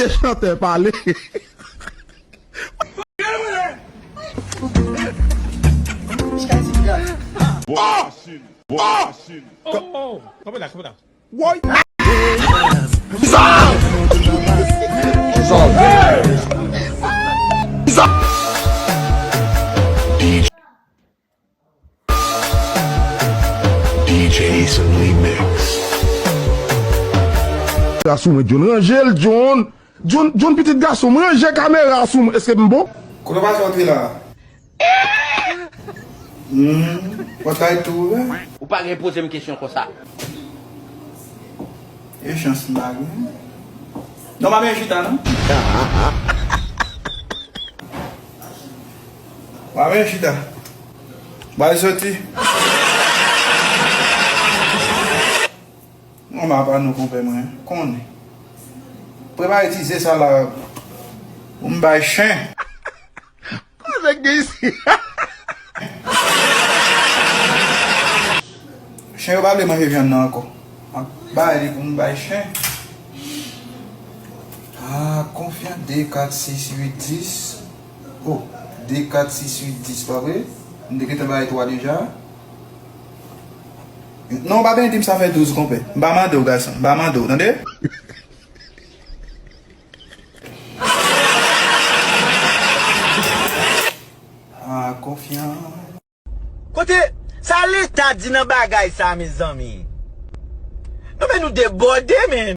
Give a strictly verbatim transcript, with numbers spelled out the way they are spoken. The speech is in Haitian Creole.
Chantè pale. Woy! D J Ace Remix. Kamera sou mwen, John. Ranje l, John. John, John, pitit gason m, ranje kamera sou mwen. Èske m bon? Kote w pase antre la? Hmm, pòt la tou ouvè. Ou pa gen poze m kesyon konsa. E chans m pa gen. Non, pa gen chita, non. Pa gen chita. Ba l soti. Non, m apa nou konpè mwen. Konnen. Prepare ti ze sa la. Pou m bay chen. Koze k gen isi? Chen yo pa vle manje vyann nan ankò. M ap bay li pou m bay chen. Ah, konfyan, de, kat, sis, uit, dis. Oh, de, kat, sis, uit, dis, pa vre? M te gentan bay twa deja. Non, w pa bezwen di m sa fè douz, konpè. M pa mande w, gason. M pa mande w, tande? Ah, konfyan. Kote sa leta di nan bagay sa, mezanmi? Non, men nou debòde, men.